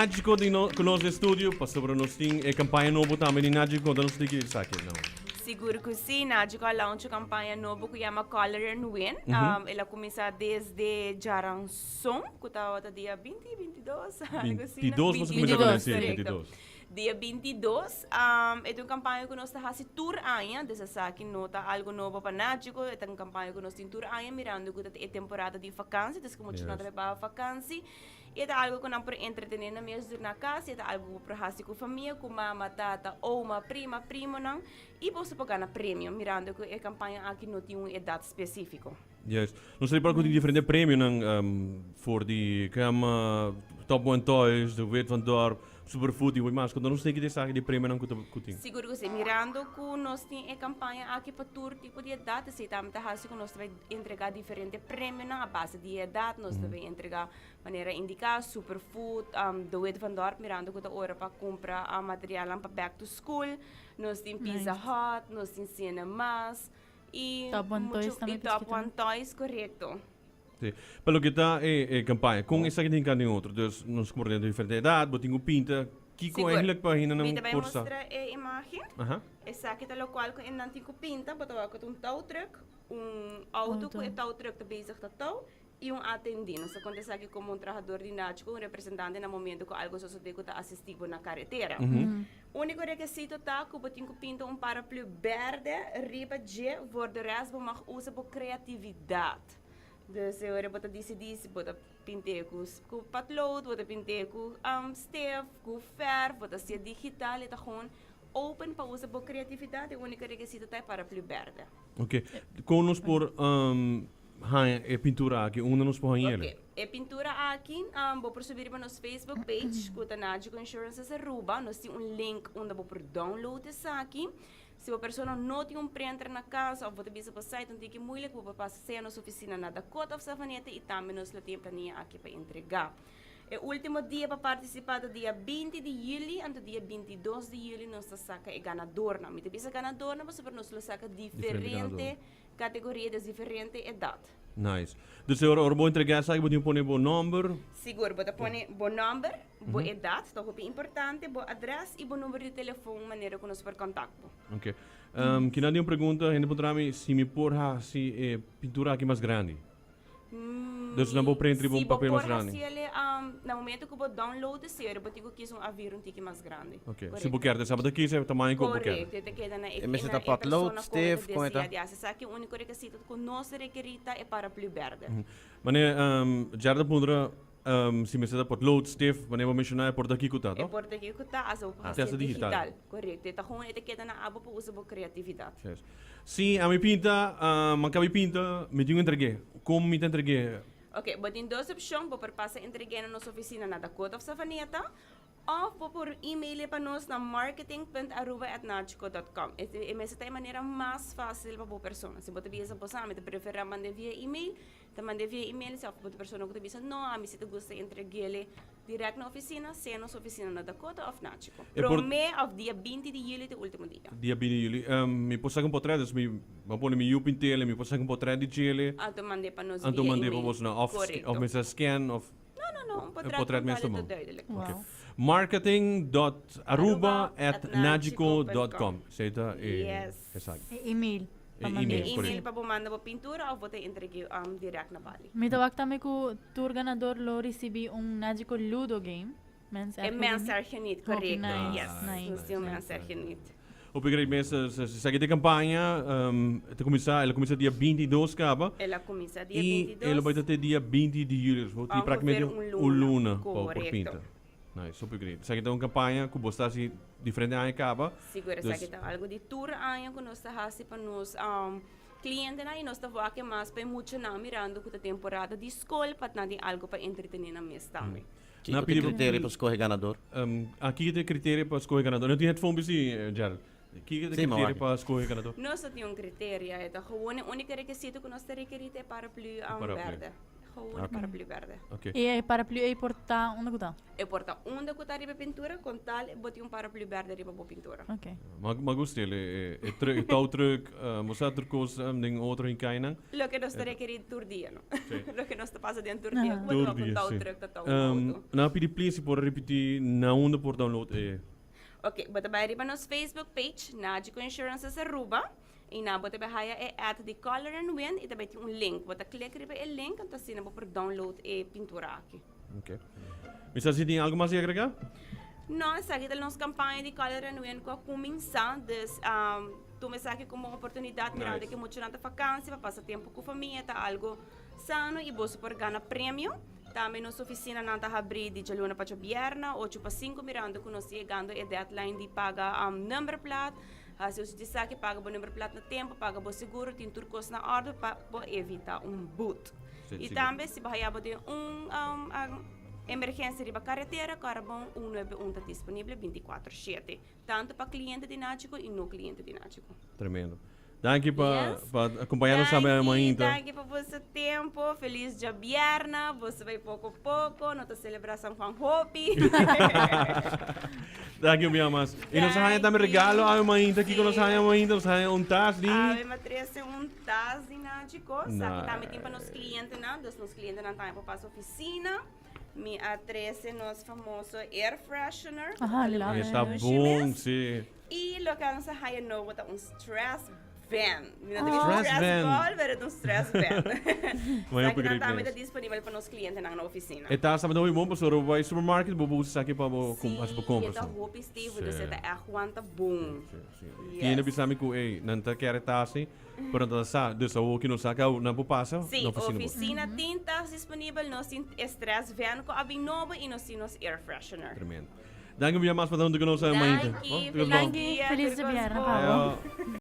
Nagico di no, cu nos den studio, pasobra nos tin e campaña nobo tambe di Nagico, conta nos tiki esaki nou. Sigur cu si, Nagico a launcha un campaña nobo cu yama Color and Win. El a cuminsa desde djaranson, cu tabata dia binti, bintidos, algo asina. Bintidos nos a cuminsa cu Bintidos, si, correcto. bintidos. Dia bintidos, e ta un campaña cu nos ta haci tur aña, des esaki no ta algo nobo pa Nagico, e ta un campaña cu nos tin tur aña mirando cu ta e temporada di vakantie, des cu mucha nan ta bay pa vakantie. E ta algu ku nan por entretené nan mes dur na kas, e ta algu ku bo por hasi ku famia, ku mama, tata, oma, prima, primonan, i boso por gana premio, mirando ku e kampaña aki no tin un edat spesífiko. Juist. Nos ta ripará ku tin diferente premionan for di kama Top One Toys, De Wit van Dorp, Superfood i hopi mas. Konta nos tiki di esaki di premionan ku ta ku tin. Sigur ku si. Mirando ku nos tin e kampaña aki pa tur tipo di edat, esei tambe ta hasi ku nos ta bai entregá diferente premionan a base di edat. Nos ta bai entregá Manera indica, Superfood, De Wit van Dorp mirando cu ta ora pa cumpra materialnan pa back to school. Nos tin Pizza Hut, nos tin Cinemas y Top One mucho Toys tambe y Top piskita. One Toys, correcto. Sí. Pa loke ta e, e campaña, con esaki tin cambia den otro? Dus nos como den diferente edad, bo tin cu pinta, kico Sigur. eigenlijk pa hende Mi nan ta bay por sa? mustra e imagen. Aha. Esaki ta locual cu nan tin cu pinta, bo ta wak cu ta un touwtruck, un auto cu Auto. e touwtruck ta bezig ta touw. I un atendí. Nos ta konta esaki komo un trahador di Nacho ku un representante na momento ku algu sosodé ku ta asistí bo na karetera. Úniko rekisito ta ku bo tin ku pinta un paraplu bèrdè riba dje, voor de rest bo mag usa bo kreatividat. Dus e ora bo ta disidí si bo ta pint'é ku ku patlood, bo ta pint'é ku stef, ku fèrf, bo ta hasié digital, e ta gewoon open pa usa bo kreatividat. E úniko rekisito ta e paraplu bèrdè. Oké. Kon nos por Haña e pintura aki, unda nos por hañ'el? Ok, e pintura aki bo por subi riba nos Facebook page ku ta Nagico Insurances Aruba. Nos tin un link unda bo por download esaki. Si bo persona no tin un printer na kas òf bo ta bisa bo site un tiki moeilijk, bo por pasa sea nos ofisina na Dakota òf Savaneta i tambe nos lo tin e plania aki pa entregá. E último dia pa partisipá ta dia 20 di yüli, anto dia 22 di yüli nos ta saka e ganadornan. Mi ta bisa ganadornan pasobra nos lo saka diferente Categoria des diferente edad. Nice. Dus ora ora bo entrega esaki bo tin pone bo nomber. Sigur, bo ta pone bo nomber, bo edad, ta hopi importante, bo adres y bo number di telefon manera cu nos por contact bo. Ok. Um, kinan tin un pregunta, hende puntra mi si mi por haci e pintura aki mas grandi. Dus nan bo print riba un papel mas grandi. Si bo por haciele, um, na momento cu bo download esey, bo tin cu kisa un A4 un tiki mas grandi. Ok. Si bo kier, ta bo ta kisa e tamaño cu bo kier. Correcto. E ta keda na e, E mester na ta e potlood, persona con e stift, ta con e ta? desea di haci. Esaki e unico requisito cu nos ta requeri ta e paraplu berde. Mane, um, Gerda puntra, um, si mester ta potlood, stift, mane bo menciona e por ta kico ta, E toch? por ta kico ta, asa bo por Ah. haci Testa digital. digital. Correcto. E ta gewoon, e ta keda na abo pa usa bo creatividad. Yes. Si ami pinta, man kabi pinta, mi tin ku entreg'é. Kon mi ta entreg'é? Ok, bo tin dos opshon, bo por pasa entreg'é na nos ofisina na Dakota òf Savaneta, òf bo por email'é pa nos na marketing punt aruba at nagico dot com. E mester ta e manera mas fásil pa bo persona. Si bo ta bisa bo sa, mi ta preferá mand'é via email, Ta mand'é via email si òf bo ta persona ku ta bisa no, ami si ta gusta entreg'é dirèkt na ofisina, sea nos ofisina na Dakota òf Nachico. E por. Promé òf dia 20 di yüli ta e último dia. Dia 20 di yüli. Mi por saka un potrèt, dus mi bo a pone mi yu pint'é, mi por saka un potrèt di djele. Anto mand'é pa nos Anto via mand'é pa email. boso na òf Korekto. òf mester scan òf. No, no, no, un E potrèt potrèt ku mes ta ta bon. duidelijk. Wow. Ok. Marketing dot aruba at nagico dot com. Esei ta e Yes. esaki. E email. E Pa email, mand'é. E email correcto. pa bo manda bo pintura of bo ta entreg'é direct na Bali. Mi ta wak tambe ku tur ganador lo risibí un Nagico Ludo game. Mens E erg mens geniet. erg geniet, Hopi correcto. nice, Yes, nice, nos tin un mens nice. erg geniet. Hopi great mes, esaki ta e campaña, ta cuminsa, el a cuminsa dia 22 caba. El a cuminsa dia Y 22. el a bay ta te dia 20 di juli, dus bo tin Ongeveer practicamente un un luna, luna pa bo por correcto. pinta. Nice, hopi great. Esaki ta un campaña cu bo sta haci diferente aña caba. Sigur, Dus esaki ta algo di tur aña cu nos ta haci pa nos clientenan y nos ta wak mas pa e muchanan mirando cu ta temporada di scol pa nan tin algo pa entretene nan mes tambe. Kiko Na ta pidi criterio pa scoge ganador? Kiko ta e criterio pa scoge ganador? No tin headphone bisti, Gerald. Kiko ta e Sí, ma criterio wak. pa scoge ganador? Nos no tin un criterio, e ta gewoon e unico requisito cu nos ta requeri ta e paraplu E paraplu. berde. Gewoon paraplu berde. Okay. Y e paraplu ei por ta unda cu ta? E por ta unda cu ta riba e pintura, con tal bo tin un paraplu berde riba bo pintura. Okay. Ma ma gusta el e e truck, e touw truck, bo sa tur cos den otro hinkainan. Loke nos ta rekeri tur dia, no? Sí. Loke nos ta pasa den tur dia, Tur cu bo ta dia, un touw sí. truck ta touw un auto. Nan a pidi please si por ripiti na unda por download e. Ok, bo ta bai riba nos Facebook page, Nagico Insurances Aruba. I nan bo ta bai haya e ad di Color and Win i ta bai tin un link. Bo ta klik riba e link anto asina bo por download e pintura aki. Ok. Mi sa si tin algo mas di agrega? No, esaki ta nos campaña di Color and Win cu a cuminsa. Dus tuma esaki como un oportunidad mirando Nice. cu muchanan ta vakantie pa pasa tempo cu famia ta algo sano y boso por gana premio. Tambe nos oficinanan ta habri di djaluna pa djabierna, ocho pa cinco mirando cu nos ta yegando e deadline di paga numberplaat. Hasi uso di esaki, paga bo numberplaat na tempo, paga bo seguro, tin tur kos na orde pa bo evita un boet. Sí, I sigur. tambe si bo haya bo den un emergensia riba karetera, kòrda bon 191 ta disponible 24 shete, tantu pa kliente di Nachico i no kliente di Nachico. Tremendo. Danki pa Yes. pa acompaña nos tambe Danki, mainta. danki pa boso tempo. Feliz djabierna. Boso bai poco poco. No ta celebra San Juan hopi. Danki un bia mas. Y nos a haña tambe Danki. regalo awe mainta. Kiko nos a haña Sí. mainta? Nos a haña un tas di. Awe mi a trece un tas di Nachi Cos. Nice. Aki tambe tin pa nos clientenan. Dus nos clientenan tambe por pasa oficina. Mi a trece nos famoso air freshener. Aha, love it. Está bon, sí. Y loke nos a haya nobo ta un stress band. Mi no ta bisa Stress stress band. ball, pero ta un stress band. Mooi Esaki upgrade nan tambe ta mes. disponibel pa nos clientenan na oficina. E tas tambe ta hopi bon pasobra bo bai supermarket bo bo usa esaki pa bo Sí, hasi bo compras. e ta hopi stevig, dus Sí. e ta echt wanta bon. Sí, sí. Yes. Tiene bisa mi ku ey, nan ta kere tas ni, pero nan ta sa, dus awor ki nos sa ka nan por pasa Sí, na oficina bo. oficina tin tas disponibel, nos tin e stress van ku a bin nobo y nos tin nos air freshener. Tremendo. Danki un bia mas pa ta huntu ku nos mainta. Danki, Bon, feliz Danki, dia, feliz tur kos djabierna bon. pa bo. Ayo.